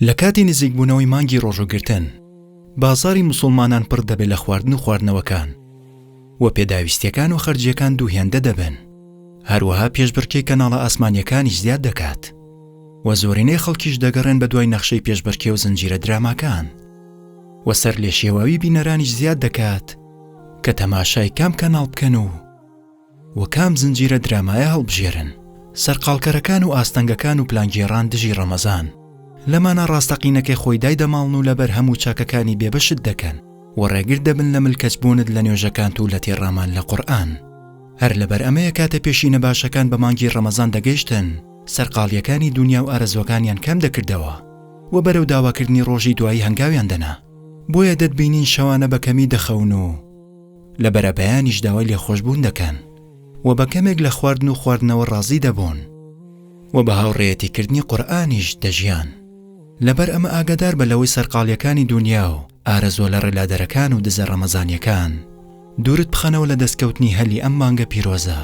لە کاتی نزیکبوونەوەی مانگی ڕۆژووگرتن، بازاڕی موسوڵمانان پڕ دەبێت لە خواردن و خواردنەوەکان و پێداویستییەکان و خەرجییەکان دوو هێندە دەبن، هەروەها پێشبڕکێی کەناڵە ئاسمانییەکانیش زیاد دەکات و زۆرینەی خەڵکیش دەگەڕێن بەدوای نەخشەی پێشبڕکێ و زنجیرە دراماکان و سەرلێشێواوی بینەرانیش زیاد دەکات کە تەماشای کام کەناڵ بکەن و و کام زنجیرە درامایە هەڵبژێرن؟ سەرقاڵکەرەکان و ئاستەنگەکان و پلانگێڕان دژی ڕەمەزان، لە مانا ڕاستەقینەکەی خۆی دایدەماڵن و لە بەرهەم و چاکەکانی بێبەشت دەکەن و ڕێگر دەبن لە ملکەچبوونت لە نوێژەکانت و لە تێڕامان لە قورئان. هەر لەبەر ئەمەیە کاتێ پێشینە باشەکان بە مانگی ڕەمەزان دەگەیشتن، سەرقاڵییەکانی دونیا و ئارەزووەکانیان کەم دەکردەوە و بەرەو داواکردنی ڕۆژی دوایی هەنگاویان دەنا. بۆیە دەتبینین شەوانە بە کەمی دەخەون و. لە بەرەبەیانیش داوای لێخۆشبوون دەکەن و بە کەمێک لە خواردن و خواردنەوە ڕازی دەبوون و بە هاوڕێیەتیکردنی قورئانیش دەژیان. لەبەر ئەمە ئاگادار بە لەوەی سەرقاڵیەکانی دونیا و ئارەزووە لەڕێلادەرەکان و دزە ڕەمەزانیەکان دوورت بخەنەوە لە دەستکەوتنی هەلی ئەم مانگە پیرۆزە.